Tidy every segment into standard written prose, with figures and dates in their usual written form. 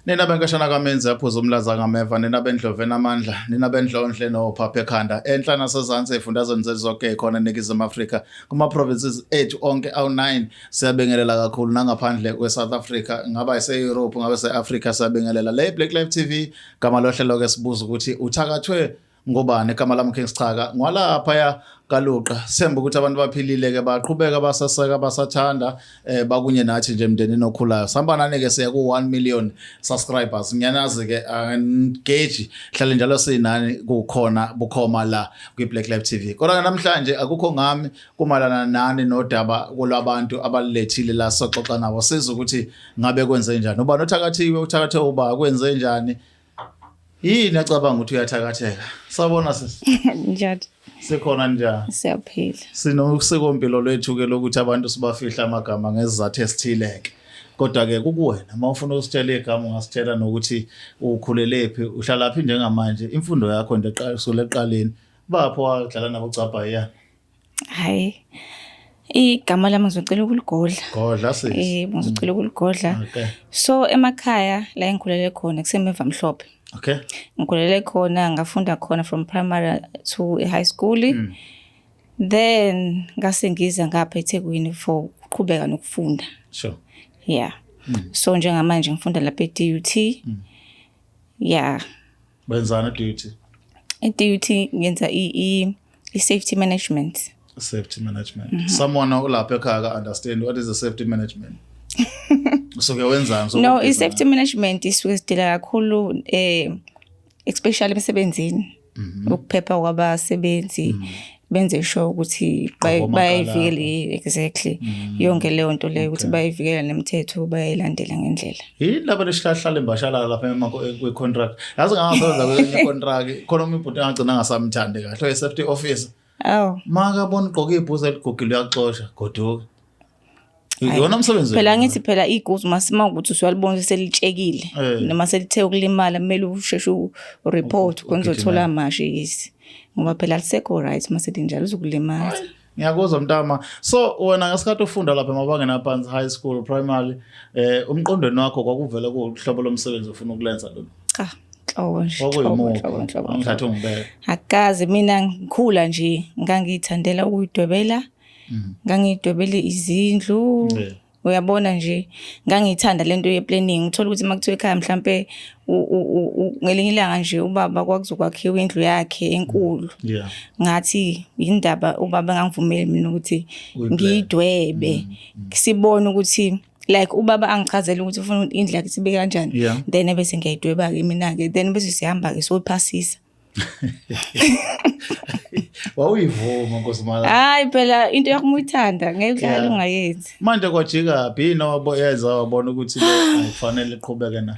Nina benkashana kaMenzi aphuza umlaza ngameva, nina bendlovu enamandla, nina bendlondle nophapha ekhanda, enhla nasezansi ey'fundazweni zethu zonke ey'khona eNingizimu Afrika, kuma-provinces ethu onke awu-9. Siyabingelela kakhulu nangaphandle kwe-South Africa, ngaba ise-Europe, ngabe se-Africa, siyabingelela. Le Black Life TV, gama lohlelo-ke sibuza ukuthi uthakathwe ngobani. Igama lami King Sichaka, ngwalaphaya kaLuqa. Sithemba ukuthi abantu baphilile ke, baqhubeka basaseka, basathanda, bakunye nathi nje emndenini okhulayo. Sihamba nani ke, siya ku 1 million subscribers. Ngiyanazi ke, engage, hlale njalo sinani kukhona bukhoma la kwi Black Life TV. Kodwa namhlanje akukho ngami, kumalana nani nodaba kulwabantu abalilethile la, soxoxa nabo, sizwe ukuthi ngabe kwenze njani, ubani othakathiwe, uthakathe uba kwenze njani, yini acabanga ukuthi uyathakatheka. Sabona sisi. Njani? Sikhona, njani? Siyaphila. Sinosikompilo lwethu ke lokuthi abantu sibafihla amagama ngesizathu esithile-ke, kodwa-ke kukuwena uma ufuna ukusitshela igama, ungasitshela nokuthi ukhulelephi, uhlalaphi njengamanje, imfundo yakho nje kusukela ekuqaleni, bapho wadlala nabo ucabhayiyana. Hayi. Igama lami ngizocela ukuligodla. Godla sisi. Ngizocela ukuligodla. So emakhaya la engikhulele khona kuseMeva Mhlophe. Ngikhulele khona, ngafunda khona from primary to high school. Then ngase ngiza ngapha eThekwini for ukuqhubeka nokufunda. Yeah. So njengamanje ngifunda lapha e-DUT. Yeah. Wenzani e-DUT? E-DUT ngenza i-safety management. Safety management. Someone olapha ekhaya ka understand what is the safety management. Usuke wenzani? Usuke No, ubhizi i-safety management isuke sidila kakhulu especially emsebenzini. Ukuphepha kwabasebenzi, benze sure ukuthi Gqoka bayayivikela, exactly, yonke leyo nto leyo, ukuthi bayayivikela nemithetho bayayilandela ngendlela. Yini laba lesihlahlala imbashalala lapha kwi-contract? Yazi ngangasebenza kwenye contract, khona omunye ubhuti angagcina angasamthandi kahle, oyi-safety officer. Aw. Makabona ugqoke ibhuzi eligugile uyaxosha, goduka. Iwona umsebenzi Phela wenu. Ngithi phela iguzu masima ukuthi usuyalibona ukuthi selitshekile noma selithe ukulimala, kumele usheshe u-report khona uzothola amashe, yes, ngoba phela alisekho right mase linjalo, uzokulimaza. Ngiyakuzwa mntama. So wena ngesikhathi ufunda lapha emabangeni aphansi, high school, primary, umqondweni wakho kwakuvele kuhlobo lomsebenzi ofuna ukulenza lolu? Cha, nhlobo nje, nhlobo. Kwakuyimuphi? Nhlobo, nhlobo. Angithathe ungibeke. Akaze, mina ngikhula nje ngangiyithandela ukuyidwebela, ngangiyidwebela izindlu. Uyabona nje, ngangiyithanda lento ye-planning. Uthola ukuthi uma kuthiwa ekhaya mhlampe ngelinye ilanga nje ubaba kwakuzokwakhiwa indlu yakhe enkulu, ngathi yindaba ubaba engangivumeli mina ukuthi Uyi-plan. ngiyidwebe, sibone ukuthi like ubaba angichazele ukuthi ufuna indlu yakhe sibe kanjani, then ebese ngiyayidweba-ke mina-ke, then bese sihamba-ke soyiphasisa. Wawuyivuma, Nkosi mala. Hayi phela, into yakho uma uyithanda ngeke uhlale ungayenzi. Manje kwajika phi? Yini yenza wabona ukuthi le ayifanele iqhubeke na?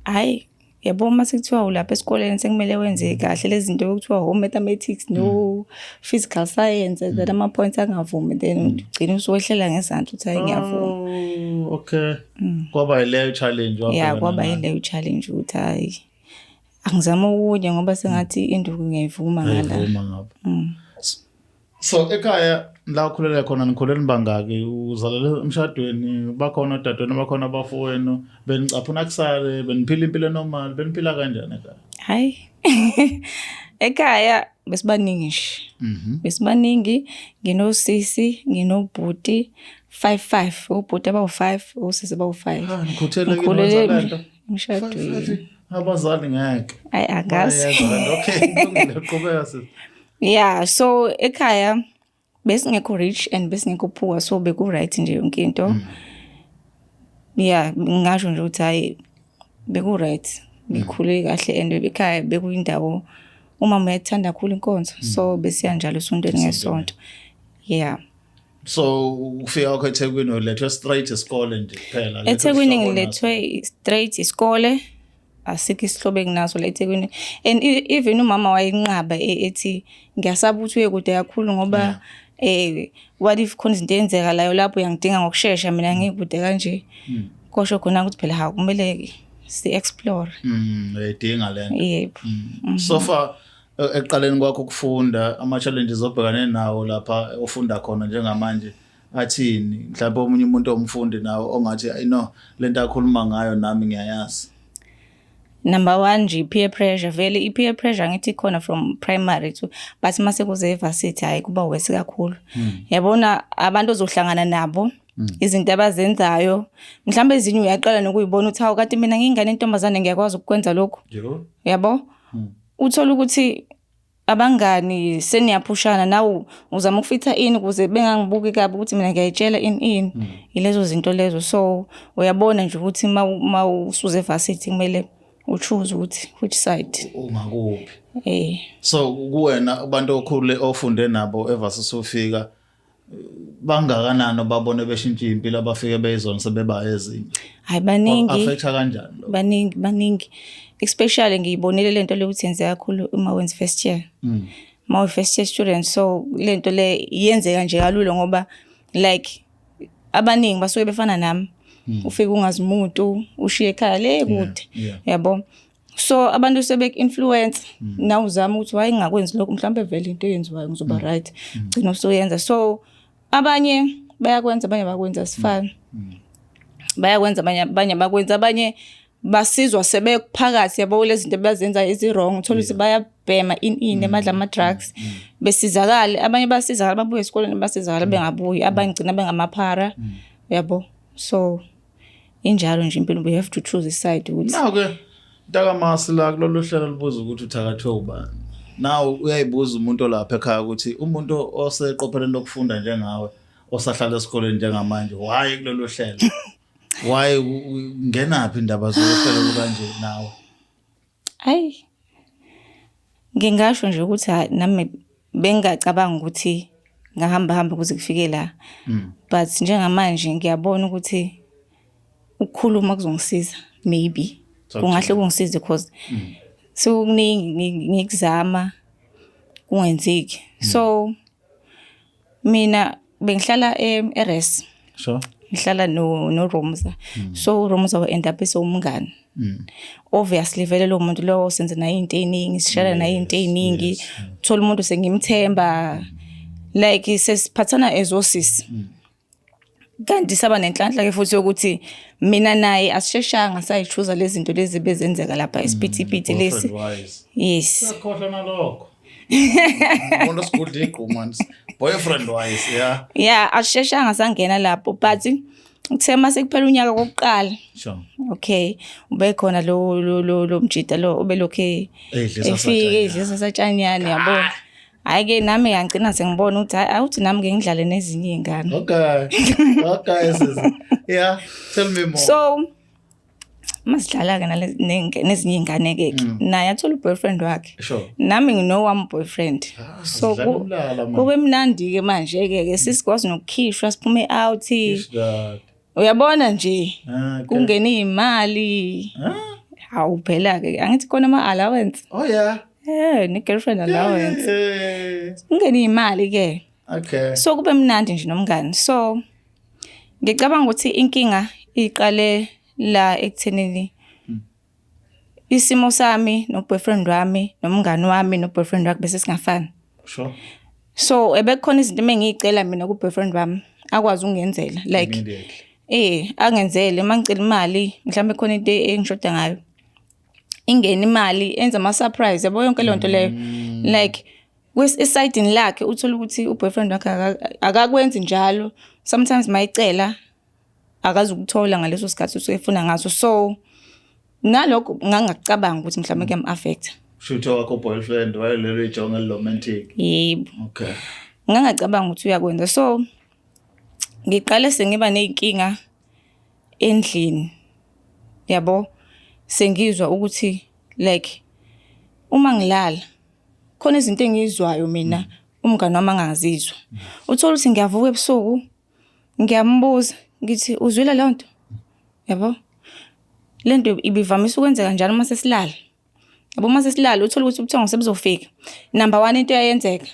Hhayi, yabo, uma sekuthiwa ulapha esikoleni sekumele wenze kahle lezi zinto okuthiwa home mathematics no physical science, that ama-points angavumi, then ugcine usuwehlela ngezansi uthi hayi, ngiyavuma. Oh, okay. Kwaba yileyo challenge Ya. wabhekana Kwaba nayo. yileyo challenge ukuthi hayi, angizame okunye ngoba sengathi induku ngiyayivuma ngala. Ayivuma ngapha. So ekhaya la ukhulele khona, nikhulele nibangaki? Uzalelwe emshadweni? Bakhona odadewenu, bakhona abafowenu? Benicaphuna kusale, beniphila impilo normal, beniphila kanjani ekhaya? Hayi, ekhaya besibaningi nje. Besibaningi, nginosisi, nginobhuti, five five, ubhuti abawu-5, osisi abawu-5. Ah, nikhuthelekile. Ngikhulele Wenza lento. emshadweni. Five, five. Abazali ngeke. Hayi, angazi. Bayenza lento. Okay, kulungile, qhubeka sisi. Yeah, so ekhaya besingekho rich and besingekho poor, so beku right nje yonke into. Yeah, ngingasho nje ukuthi hayi, beku right, ngikhule kahle and ekhaya bekuyindawo umama uyathanda kakhulu inkonzo, so besiya njalo esontweni ngesonto, yeah. So ukufika kwakho eThekwini ulethwe straight esikole nje kuphela? Lethwe eThekwini isihlobo naso? Ngilethwe straight isikole, asikho isihlobo enginaso la eThekwini, and even umama wayenqaba, ethi ngiyasaba ukuthi uye kude kakhulu ngoba what if khona izinto eyenzeka layo lapho uyangidinga ngokushesha, mina ngikude kanje. Kosho khona ukuthi phela hawu, kumele si-explore. Uyayidinga lento. Yebo. So far ekuqaleni kwakho ukufunda, ama challenges obhekane nawo lapha ofunda khona njengamanje? Athini mhlawumbe omunye umuntu omfundi nawe ongathi, "I know lento akhuluma ngayo, nami ngiyayazi"? Number one nje, peer pressure. Vele i-peer pressure ngithi ikhona from primary to, but mase kuze e-varsity, hayi, kuba worse kakhulu. Yabona abantu ozohlangana nabo, izinto abazenzayo, mhlawumbe ezinye uyaqala nokuyibona ukuthi, hawu, kanti mina ngiyingane intombazane ngiyakwazi ukukwenza lokhu. Yabo, uthola ukuthi abangani seniyaphushana, nawe uzama ukufitha ini ukuze bengangibuki kabi ukuthi mina ngiyayitshela ini ini, ilezo zinto lezo. So uyabona nje ukuthi ma usuze e-varsity kumele uchoose ukuthi which side. Ungakuphi. So kuwena, abantu okhule ofunde nabo e-varsity, ufika bangakanani obabone beshintsha impilo, abafike beyizona sebeba ezinye? Hayi, baningi. Affecta kanjani lo? Baningi, baningi. Especially ngiyibonile lento lokuthi yenzeka kakhulu uma wenza first year, uma uyi first year student. So lento le iyenzeka nje kalula ngoba like abaningi basuke befana nami, ufike ungazi umuntu, ushiye ekhaya le kude. Yabo, so abantu sebeku-influence, nawe uzama ukuthi why ngingakwenzi lokho, mhlawumbe vele into eyenziwayo ngizoba right, gcina usuyenza. So abanye bayakwenza, abanye bakwenza, sifana bayakwenza, abanye bakwenza, abanye basizwa sebekuphakathi, yabo, lezi zinto abazenza ezi-wrong. Uthola ukuthi bayabhema ini ini, badla ama-drugs, besizakale. Abanye basizakala babuye esikoleni, basizakala bengabuyi, abanye gcina bengamaphara, yabo. So injalo nje impilo, we have to choose a side ukuthi Naw-ke ntakamasi la kulolu hlelo libuza ukuthi uthakathwe ubani. Naw uyayibuza umuntu olapha ekhaya ukuthi umuntu oseqopheleni lokufunda njengawe, osahlala esikoleni njengamanje, why kulolu hlelo? Why ngenaphi indaba zohlelo lukanje nawe? Hayi, ngingasho nje ukuthi hayi, nami bengingacabanga ukuthi ngahamba hamba kuze kufike la, but njengamanje ngiyabona ukuthi ukukhuluma kuzongisiza, maybe kungahle kungisize, because sekukuningi ngikuzama kungenzeki. So mina bengihlala e-res. Ngihlala no Romza. So uRomza wa end up esewumngani. Obviously vele lo muntu lo senze naye into eziningi, sishare naye into eziningi. Thola umuntu sengimthemba, like sesiphathana as osisi. Kanti saba nenhlanhla ke futhi yokuthi mina naye asisheshanga sayichuza lezi zinto lezi bezenzeka lapha isiphithiphithi lesi. Boyfriend wise. Yes. Uyakhohlwa nalokho. Umuntu osigudla igquma nje. Boyfriend wise, yeah. Yeah, asisheshanga sangena lapho, but kuthe mase kuphela unyaka kokuqala, okay, ube khona lo mjida lo obelokhu Edlisa efike satshanyana. edlisa satshanyana, yabo. Hhayi ke, nami ngagcina sengibona ukuthi hhayi, awuthi nami ke ngidlale nezinye iy'ngane. Okay, sis. Yeah, tell me more. So masidlala-ke nezinye iy'ngane-ke ke, naye athola u-boyfriend wakhe, nami nginowami boyfriend. Ah, So sidlala umlala, man. kube mnandi-ke manje-ke ke, sisikwazi nokukhishwa siphume out. Ish that. Uyabona nje, kungena iy'mali. Huh? Hawu, phela-ke angithi khona ama-allowance. Oh yeah. Ne-girlfriend allowance. Kungena iy'mali-ke. So kube mnandi nje nomngani. So ngicabanga ukuthi inkinga iqale la ekuthenini isimo sami no-boyfriend wami nomngani wami no-boyfriend wakhe bese singafani. So ebekukhona izinto emengiyicela mina ku-boyfriend wami akwazi ukungenzela, like Immediately. Angenzele uma ngicela imali, mhlawumbe khona into engishoda ngayo. Ingene imali, enze ama-surprise, yabo, yonke leyo nto leyo. Like esayidini lakhe uthola ukuthi u-boyfriend wakhe akakwenzi njalo. Sometimes mayicela akazukuthola ngaleso sikhathi usuke efuna ngaso. So nalokho ngangakucabanga ukuthi mhlawumbe kuyam-affect. Shutho wakho boyfriend wayelelo ijongo eliromantic. Yebo. Ngangacabanga ukuthi uyakwenza. So ngiqale sengiba ney'nkinga endlini, yabo, sengizwa ukuthi like uma ngilala khona izinto engiyizwayo mina umngani wami angazizwa. Uthola ukuthi ngiyavuka ebusuku, ngiyambuza ngithi, "Uzwile leyo nto?" Yabo, le nto ibivamise ukwenzeka njalo uma sesilala, yabo. Uma sesilala uthola ukuthi ubuthongo sebuzofika. Number one, into eyayenzeka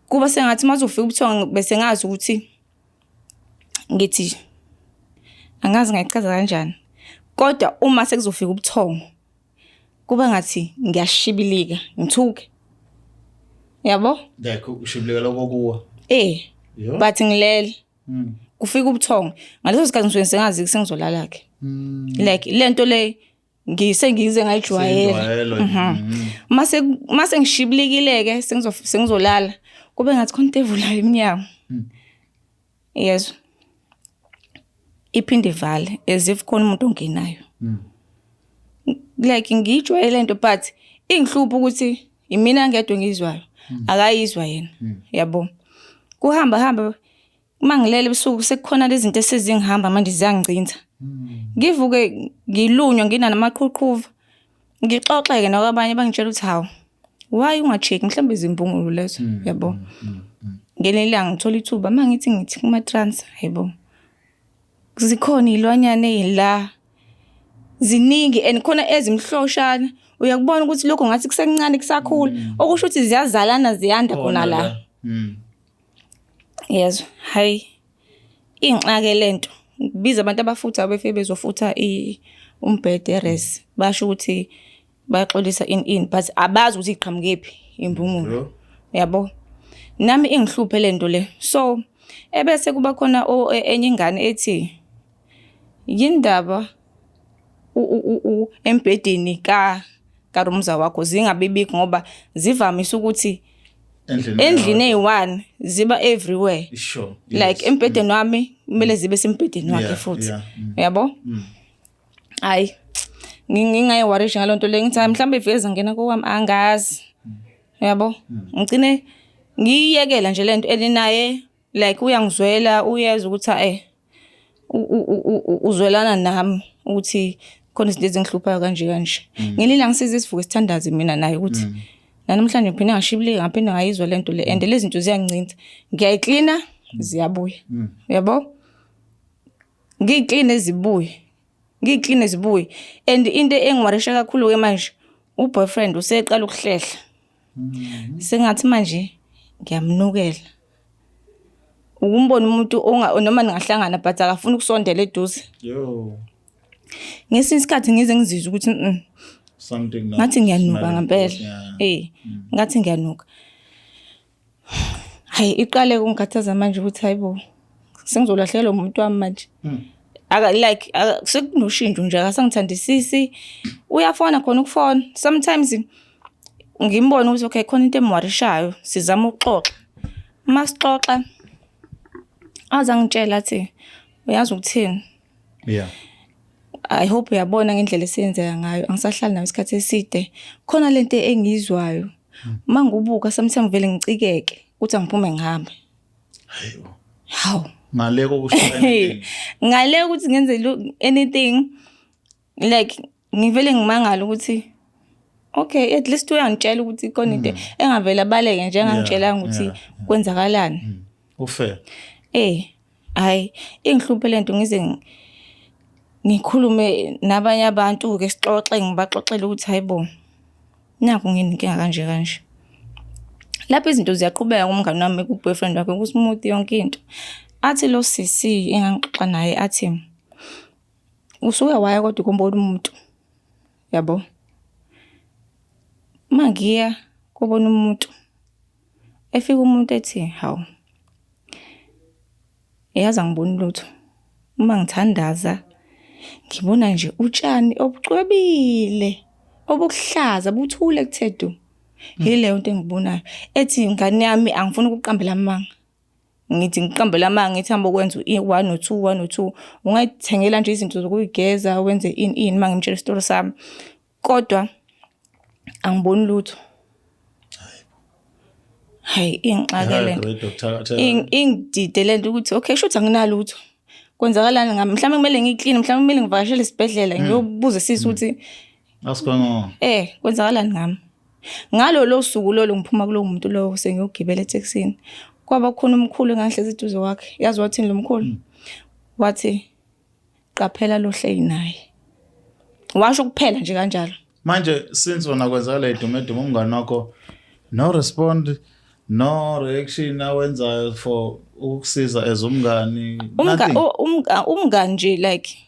kuba sengathi uma kuzofika ubuthongo bese ngazi ukuthi ngithi, angazi ngayichaza kanjani, kodwa uma sekuzofika ubuthongo kuba ngathi ngiyashibilika, ngithuke, yabo. Like ushibilika lokokuwa. Eh. Yo. But ngilele. Kufika ubuthongo. Ngaleso sikhathi ngisuke sengazi sengizolala ke. Like lento le ngise ngize ngayijwayela. Seyinjwayelo. Mase mase ngishibilikile ke sengizolala. Kube ngathi khona into evulayo iminyango. Yezwa. Iphinde ivale as if khona umuntu ongenayo. Like ngiyijwayele lento, but ingihlupha ukuthi imina ngedwa engiyizwayo. Akayizwa yena. Yabo. Kuhamba hamba, uma ngilele ebusuku sekukhona lezi zinto esezingihamba manje ziyangcinza. Ngivuke ngilunywa, nginanamaqhuqhuva. Ngixoxeke nakwabanye, bangitshela ukuthi, "Hawu, why unga-check, mhlawumbe izimbungulu lezo," yabo. Ngelinye ilanga ngithola ithuba, uma ngithi kuma-trans, hayibo. Zikhona iy'lwanyana ey'la ziningi and khona ezimhloshana, uyakubona ukuthi lokho ngathi kusekuncane kusakhula, okusho ukuthi ziyazalana, ziyanda khona la. Yezwa, hayi, ingixake lento. Ngibiza abantu abafutha, befike bezofutha umbhede e-res, basho ukuthi bayaxolisa in in but abazi ukuthi iqhamukephi imbungulu. Yabo. Nami ingihluphe lento le. So ebese kuba khona enye ingane ethi yindaba embhedeni ka karumza wakho zingabibikho, ngoba zivamise ukuthi endlini endlini eyi-one ziba everywhere. Like embhedeni wami kumele zibe sembhedeni wakhe futhi. Yabo, hayi, ngingayi-worry-shi ngaloo nto le, ngithi, "Hayi, mhlawumbe iveze zangena kowami, angazi," yabo. Ngigcine ngiyiyekela nje lento, and naye like uyangizwela, uyezwa ukuthi uzwelana nami ukuthi khona izinto ezingihluphayo kanje kanje. Ngelinye ilanga size sivuke sithandaze mina naye ukuthi nanamhlanje ngiphinde ngashibilika, ngaphinde ngayizwa lento le, and lezi zinto ziyangincinza, ngiyayiklina ziyabuya, yabo, ngiyikline zibuye, ngiyikline zibuye. And into engi-worry-sha kakhulu-ke manje, u-boyfriend useqala ukuhlehla, sengathi manje ngiyamnukela. Ukumbona umuntu noma ningahlangana but akafuni ukusondela eduze. Yo. Ngesinye isikhathi ngize ngizizwe ukuthi Something not ngathi ngiyanuka smelling ngempela. good, yeah. Ngathi ngiyanuka. Hayi, iqale ukungikhathaza manje ukuthi hayibo, sengizolahlekelwa umuntu wami manje. Aka like sekunoshintsho nje, akasangithandisisi. Uyafona khona ukufona. Sometimes ngimbone ukuthi okay, khona into em-worry-shayo, sizama ukuxoxa. Masixoxa aze angitshela athi, "Uyazi ukuthini? I hope uyabona ngendlela esiyenzeka ngayo, angisahlali nawe isikhathi eside. Khona lento engiyizwayo. Uma ngibuka sometimes vele ngicikeke ukuthi angiphume ngihambe." Hayibo. Hawu. Ngale kokusho anything. Ngale ukuthi ngenze anything, like ngivele ngimangala ukuthi okay, at least uyangitshela ukuthi khona into, engavele abaleke nje engangitshelanga ukuthi kwenzakalani. U-fair. Hayi, ingihluphe lento, ngize ngikhulume nabanye abantu ke, sixoxe, ngibaxoxele ukuthi hayibo, nakhu nginenkinga kanje kanje. Lapho izinto ziyaqhubeka kumngani wami, ku-boyfriend wakhe, ku-smooth yonke into. Athi lo sisi engangixoxa naye, athi, "Usuke waya kodwa ukumbona umuntu," yabo. Mangiya kubona umuntu, efika umuntu ethi, "Hawu, yazi angiboni lutho. Uma ngithandaza ngibona nje utshani obucwebile obukuhlaza buthule kuthe du. Yileyo nto engiyibonayo." Ethi, "Ngane yami, angifuni ukuqambela amanga. Ngithi ngiqambela amanga, ngithi hamba ukwenza u-one no-two, one no-two. Ungayithengela nje izinto zokuyigeza, wenze ini ini," uma ngimtshela isitori sami. "Kodwa angiboni lutho." Hayi, ingixake lento. Ingidide lento ukuthi okay, shuthi anginalutho. Kwenzakalani ngami? Mhlawumbe kumele ngikline, mhlawumbe kumele ngivakashele esibhedlela ngiyobuza sisi ukuthi What's going on? Kwenzakalani ngami? Ngalolo suku lolo ngiphuma kulowo muntu lowo, sengiyogibela etekisini. Kwaba khona umkhulu engangihlezi eduze kwakhe. Yazi wathini lo mkhulu? Wathi, "Qaphela lo hleli naye." Washo kuphela nje kanjalo. Manje since wona kwenzakala idume dume, umngani wakho no respond, no reaction awenzayo for ukusiza as umngani? Nothing. Umngani nje, like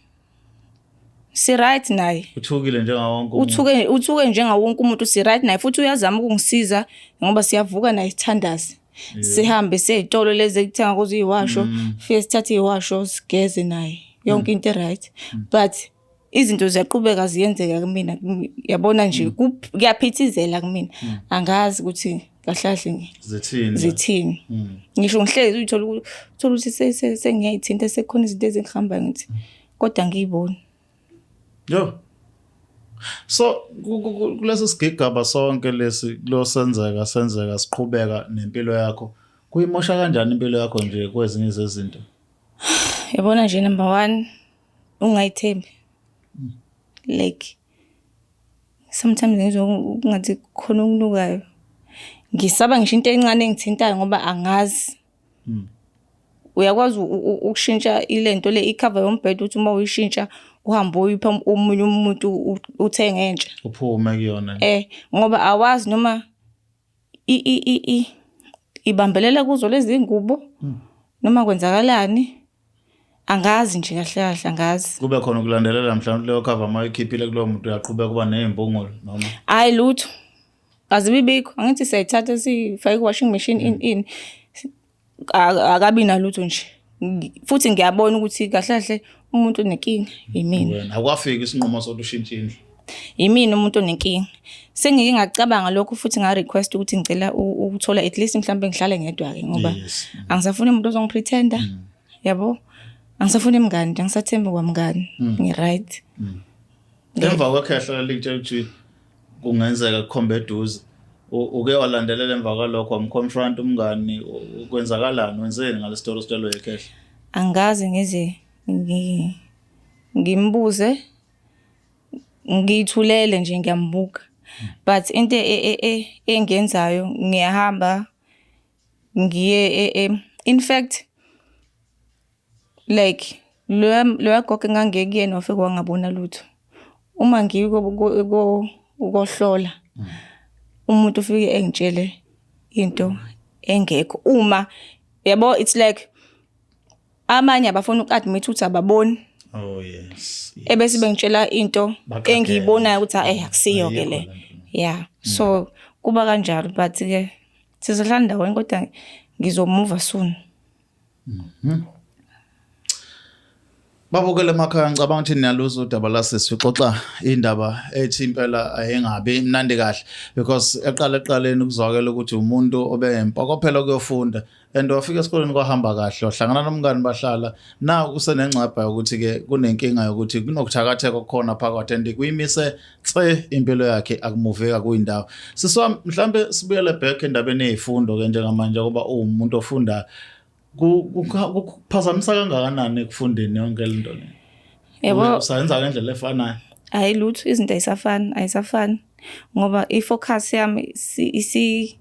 si right naye. Uthukile njengawo wonke umuntu. Uthuke njengawo wonke umuntu, si right naye, futhi uyazama ukungisiza ngoba siyavuka naye sithandaze. Sihambe seyitolo lezi ekuthenga kuzo iziwasho, fike sithathe iziwasho sigeze naye. Yonke into right. But izinto ziyaqhubeka ziyenzeka kumina, yabona nje kuyaphithizela kumina. Angazi ukuthi kahle kahle zithini. Zithini. Ngisho ngihlezi uyithola uthola ukuthi sengiyayithinta, sekukhona izinto ezingihambayo ngithi kodwa ngiyiboni. Yo. So kulesi sigigaba sonke lesi kulosenzeka senzeka siqhubeka nempilo yakho. Kuyimosha kanjani impilo yakho nje kwezinye zezinto? Yabona nje, number 1, ungayithembi. Like sometimes ngizwa kungathi khona okunukayo. Ngisaba ngisho into encane engithintayo ngoba angazi. Uyakwazi ukushintsha ilento le, icover yombhedo, uthi uma uyishintsha uhambe uyipha omunye umuntu, uthenge entsha. Uphume kuyona. Ngoba awazi noma i i i i ibambelela kuzo lezi ngubo noma kwenzakalani. Angazi nje kahle kahle, angazi. Kube khona ukulandelela mhlawumbe leyo cover uma uyikhiphile kulowo muntu uyaqhubeka kuba nezimbungulu noma? Hayi lutho. Azibibikho, angithi siyayithatha siyifake ku-washing machine in. Akabi nalutho nje. Futhi ngiyabona ukuthi kahle kahle umuntu onenkinga yimina. Wena akwafika isinqumo sokuthi ushintshe indlu. Yimina umuntu onenkinga. Sengike ngacabanga lokho futhi nga request ukuthi ngicela ukuthola at least mhlawumbe ngihlale ngedwa ke ngoba angisafuni umuntu ozongipretenda. Yabo? Angisafuni imngani, angisathembi kwamngani. Ngi right. Emva kwekhehla likutshela ukuthi kungenzeka kukhombe eduze, uke walandelela emva kwalokho wamconfront umngani, kwenzakalani, wenzeni ngale story ositshelwe yikhehla? Angazi ngize ngimbuze, ngithulele nje ngiyambuka. But into engiyenzayo, ngiyahamba ngiye in fact like loya gogo engangiye kuyena wafike wangabona lutho. Uma ngiye kohlola umuntu ufike engitshele into engekho. Uma yabo, it's like amanye abafuna uku-admit ukuthi ababoni. Oh yes. Ebese bengitshela into Baqagele. engiyibonayo ukuthi akusiyo ke Ayikho le. le nto. Yeah. So kuba kanjalo, but ke sizohlala ndawonye kodwa ngizomuva soon. Babukele emakhaya, ngicabanga ukuthi niyaluzwa udaba lasisi, uxoxa indaba ethi impela ayingabi mnandi kahle because eqala eqaleni kuzwakela ukuthi umuntu obeyimpokophelo kuyofunda and wafika esikoleni kwahamba kahle, wahlangana nomngani bahlala na kusenengcabha yokuthi ke kunenkinga yokuthi kunokuthakatheka okukhona phakathi and kuyimise tse impilo yakhe, akumuveka kuyindawo. Sisi wami, mhlambe sibuyele back endabeni yezifundo ke njengamanje, kuba uwumuntu ofunda, kuphazamisa kangakanani ekufundeni yonke le nto le? Yabo, usayenza ngendlela efanayo? Hayi lutho, izinto ayisafani, ayisafani ngoba ifocus yami isi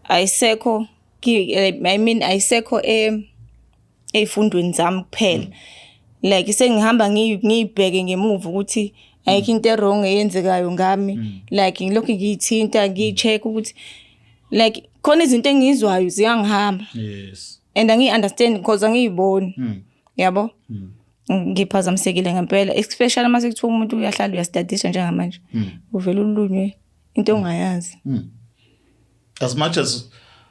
ayisekho I mean ayisekho ey'fundweni zami kuphela. Like sengihamba ngiyibheke ngemuva ukuthi ayikho into e-wrong eyenzekayo ngami. Like ngilokhu ngiyithinta, ngiyi-check ukuthi like khona izinto engiyizwayo ziyangihamba. And angiyi-understand because angiyiboni. Yabo? Ngiphazamisekile ngempela, especially uma sekuthiwa umuntu uyahlala uyastadisha njengamanje. Uvela ulunywe into ongayazi. As much as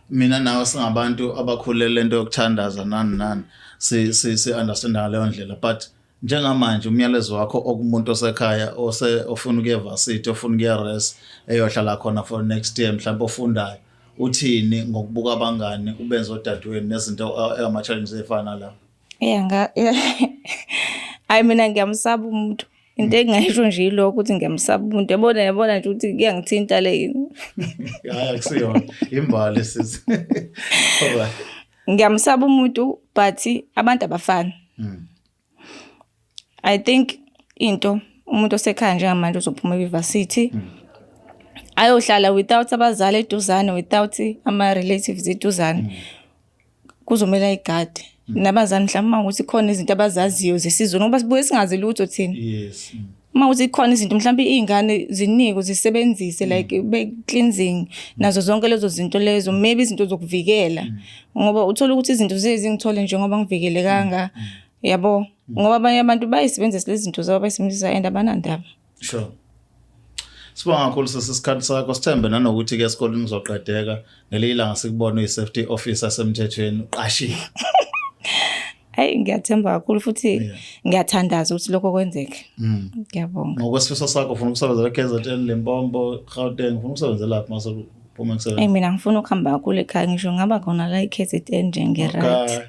mina nawe singabantu abakhulele lento yokuthandaza nani nani, si understand ngaleyo ndlela, but njengamanje umyalezo wakho okumuntu osekhaya ose ofuna ukuya varsity, ofuna ukuya res, eyohlala khona for next year mhlawumbe, ofundayo, uthini ngokubuka abangani ubenza odadewenu nezinto ama challenges efana la? Yeah, nga hayi, mina ngiyamsaba umuntu. Into engingayisho nje yilokho ukuthi ngiyamsaba umuntu. Yabona, yabona nje ukuthi kuyangithinta le. Hayi, akusiyona imbali sisi. Alright. Ngiyamsaba umuntu, but abantu abafani. I think into umuntu osekhaya njengamanje uzophuma e-varsity ayohlala without abazali eduzane, without ama relatives eduzane, kuzomela ayigade nabazali mhlawumbe uma ukuthi khona izinto abazaziyo zesizulu, ngoba sibuye singazi lutho thina. Uma ukuthi khona izinto mhlawumbe iy'ngane zinikwe zisebenzise, like be-cleansing nazo zonke lezo zinto lezo, maybe izinto zokuvikela, ngoba uthola ukuthi izinto ziye zingithole nje ngoba ngivikelekanga, yabo, ngoba abanye abantu bayisebenzisa lezi zinto zabo, bayisebenzisa and abanandaba. Sure. Sibonga kakhulu sesisikhathi sakho, sithembe nanokuthi ke esikoleni uzoqedeka ngelinye ilanga sikubone uyi-safety officer semthethweni uqashiwe. Hayi, ngiyathemba kakhulu futhi ngiyathandaza ukuthi lokho kwenzeke. Ngiyabonga. Ngokwesifiso sakho ufuna ukusebenzela KZN, Limpopo, Gauteng, ufuna ukusebenzela laphi mase uphuma Eyi, emsebenzini? mina ngifuna ukuhamba kakhulu ekhaya, ngisho ngaba khona la i-KZN nje ngi-right. Okay.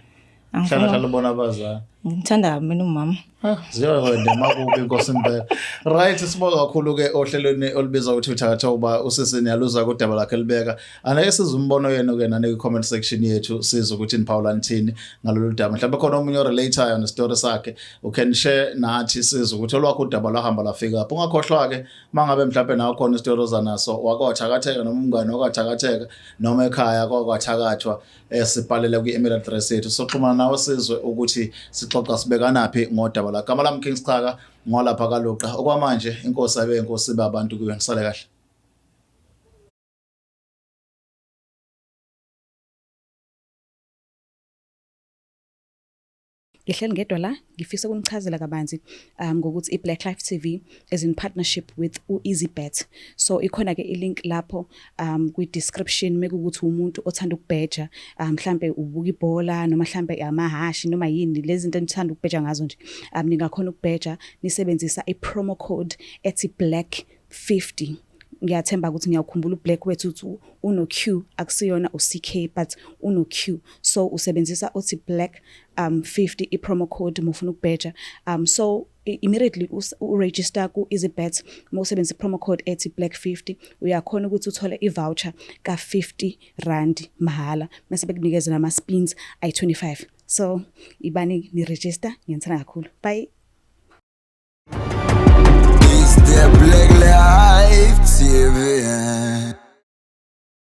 Angifuni Hlala hlala ubona abazali. Ngimthanda kabi mina umama. Ah, ziyokwenda makubi inkosi impela. Right, sibonga kakhulu ke ohlelweni olubizwa ukuthi uthakatha uba usisi niyaluza kudaba lakhe libeka. Aneke sizwe umbono yenu ke nane comment section yethu sizwe ukuthi niphawula nithini ngalolu daba. Mhlawumbe khona omunye orelate-ayo nestory sakhe. You can share nathi sizwe ukuthi olwakho udaba lwahamba lwafika lapho. Ungakhohlwa ke mangabe mhlawumbe nawe khona isitori oza naso wakothakatheka noma umngane wakwathakatheka noma ekhaya kwakwathakathwa, sibhalele kwi-email address yethu, soxhumana nawe sizwe ukuthi sixoxa sibekanaphi ngodaba lakho. Gama lami King Schaka ngolapha kaLuqa. Okwamanje inkosi abe inkosi ibe abantu kuyo. Nisale kahle. Ngihleli ngedwa la, ngifisa ukunichazela kabanzi ngokuthi i-Black Life TV is in partnership with u-EasyBet. So ikhona ke i-link lapho kwi-description mekuwukuthi umuntu othanda ukubheja, mhlambe ubuka ibhola noma mhlambe amahhashi noma yini lezi zinto enithanda ukubheja ngazo nje. Ningakhona ukubheja nisebenzisa i-promo code ethi Black 50. Ngiyathemba ukuthi ngiyawukhumbula uBlack wethu ukuthi uno Q, akusiyona u-CK but uno Q. So usebenzisa uthi Black 50 i-promo code mufuna ukubheja. So immediately u-register ku-EasyBet mawusebenzisa i-promo code ethi Black 50 uyakhona ukuthi uthole i-voucher ka-50 rand mahhala mase bekunikeza nama spins ayi-25. So ibani ni register, ngiyanithanda kakhulu. Bye. It's the Black Life TV.